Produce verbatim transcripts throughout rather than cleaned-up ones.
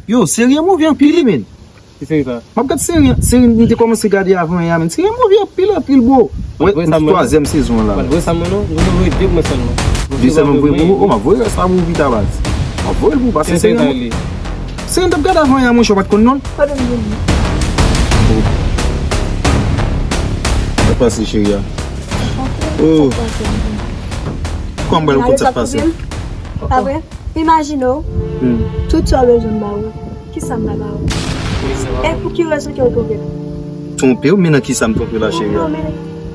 Yo, seri an move anpil, wi, men. Ki seri sa? M ap gad seri an, seri m te kòmanse gade avan yè a, men. Seri an move anpil, anpil, bro. Wè, twazyèm sezon an la. Voye sa mwen non, voye de mwen sèlman. De sèlman voye pou ou, oh, m ap voye rès la pou ou pita, baz. M ap voye l pou ou, paske seri an. Seri m t ap gade avan yè a, monchè, ou pa t konn non l. Sa pase, cheri a? Oh. Kòman m pral konn sa k pase? Pa vre? Imajine w, tout sa w bezwen m ba ou. Kisa m pa ba ou? E pou ki rezon ke w twonpe m? Twonpe w? Men nan kisa m twonpe w la, cheri a? Non, men,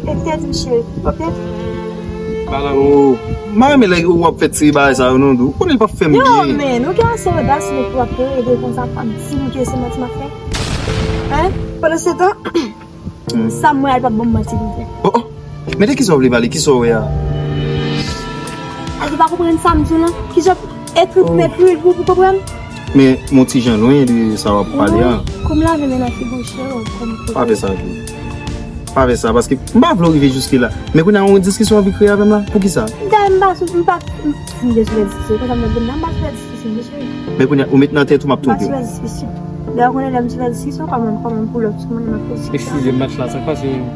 e tèt m, cheri, oke? Oh, m pa renmen lè w ap fè ti bagay sa yo non, Dou. Ou konnen l p ap fè m byen. Yo, men, ou gen ase odas, men pou w ap rele konsa, p ap di m ke se manti m ap fè? Hein? Pandan se tan, sa m wè a, l p ap ban m manti pou fè. Oh, oh. Men de kisa w vle pale? Kisa w wè a? Èske w pa konprann sa m di w lan? Kisa w ekri pou m ekri l pou, pou w konprann? Men, m on ti jan lwen de sa w ap pale a. Kou m lave men nan figi w, cheri, w ap konn. Pa fè sa, Dou. Pa fè sa, paske m pa vle w rive jiske la. Men kounye a, yon diskisyon w anvi kreye avè m la? Poukisa? Dayè, m pa sou, m pa, m, si m te sou lè diskisyon, konsa m t ap di m nan, m pa sou lè diskisyon. Men kounye a, ou met nan tèt ou m ap twonpe w. Dayè, ou konnen lè m sou lè diskisyon, kòman, kòman pou lòt moun m ap fè diskisyon. Eskize m, match la, sa k pase menm?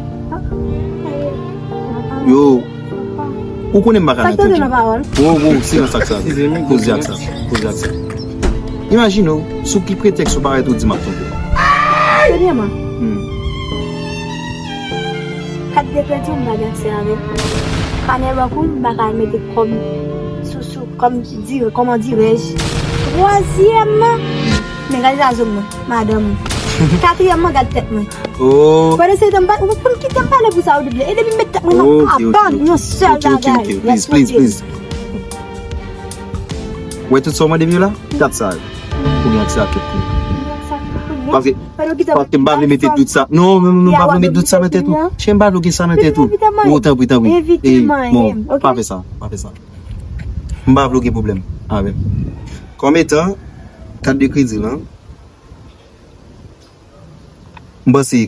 Yo, ou konnen m pa ka nan tèt ou. Wo, wo, silans ak sa. Koze ak sa. Koze ak sa. Imajine w, sou ki pretèks ou parèt ou di m ap twonpe w? Premyèman, kat de kredi m pa gen aksè avè l. Kanè bank ou, m pa ka mete kòb sou, sou, kòm dire, kòman dirèj. Twazyèmman, men gade zazo mwen, madanm mwen. Katriyèmman, gade tèt mwen. Oh. Pandan se tan, m pa, ou pou kite m pale pou sa, ou double. E depi m met tèt mwen nan kabann, yon sèl bagay. Ok, ok, ok, ok. Please, please, please. Wè tout sa w mande m yo la? Gad sa. Ou gen aksè ak tout moun. Paske, paske m pa vle mete dout sa. Non, non, non, non, m pa vle mete dout sa nan tèt ou. Chè, m pa vle gen sa nan tèt ou. Oh, tanpri, tanpri. Bon, pa fè sa, pa fè sa. M pa vle gen pwoblèm avè l. Kòm etan, kat de kredi lan, m panse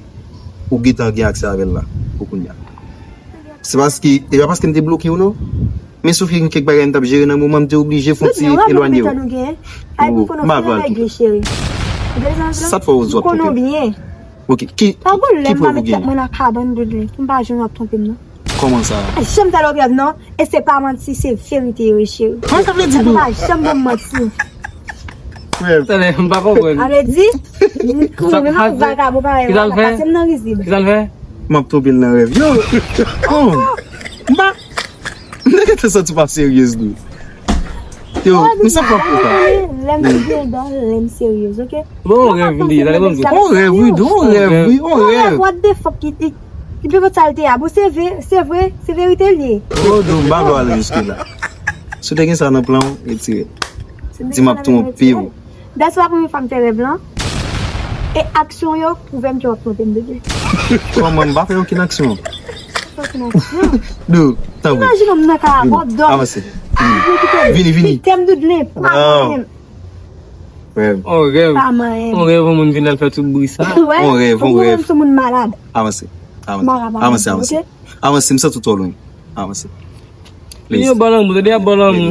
ou gentan gen aksè avè l la, pou kounye a. Se paske, e pa paske m te bloke w non. Men sof gen kèk bagay m t ap jere nan moman, m te oblije fon ti elwanye w. Oh, m pa vle al toutan. Sa t fè w zòt twonpe m? Ok, ki, ki, ki prèv ou genyen? Mwen nan kabann de dwen, pou m pa jwenn w ap twonpe m non. Kòman sa? Janm fè lòt rèv non. E se pa manti, se verite yo ye, cheri. Kòman sa vle di, Dou? Ou pa janm ban m manti. Frè. Tande, m pa konprann. Sa vle di, m kouri menm ak vagabon parèy ou la, pase m nan rizib. Kisa l fè? M ap twonpe l nan rèv. Yo! Oh! M pa, m te gentan santi w pa seryez, Dou. Yo, m santi w ap pran sa. Lè m seryez, lè m seryez, oke? Bon, on rèv li, tande, bon, on rèv, wi, Dou, on rèv, wi, on rèv. What the fuck, ki, ki, ki pi sa l te a? Bon, se vre, se vre, se verite l ye. Oh, Dou, m pa vle ale jiske la. Si w te gen sa nan plan w, retire l. Di m ap twonpe w. Dayè, se pa premye fwa m fè rèv lan. E aksyon yo pwouve m ke w ap twonpe m, bebe. Kòman m pa fè okenn aksyon? Okenn aksyon. Dou, tanpri. Imajine m nan kay la, w ap dòmi. Avanse. Vini, vini. Kite m doudlen, pa mwen menm. Rèv. On rèv. Pa mwen menm. On rèv, on moun vin al fè tout bri sa. On rèv, on rèv. Ou menm se moun malad. Avanse. Avanse. Avanse, avanse. Avanse, m santi w twò lwen. Avanse. Please. Yo, ba lanmou, tande, ap ba lanmou.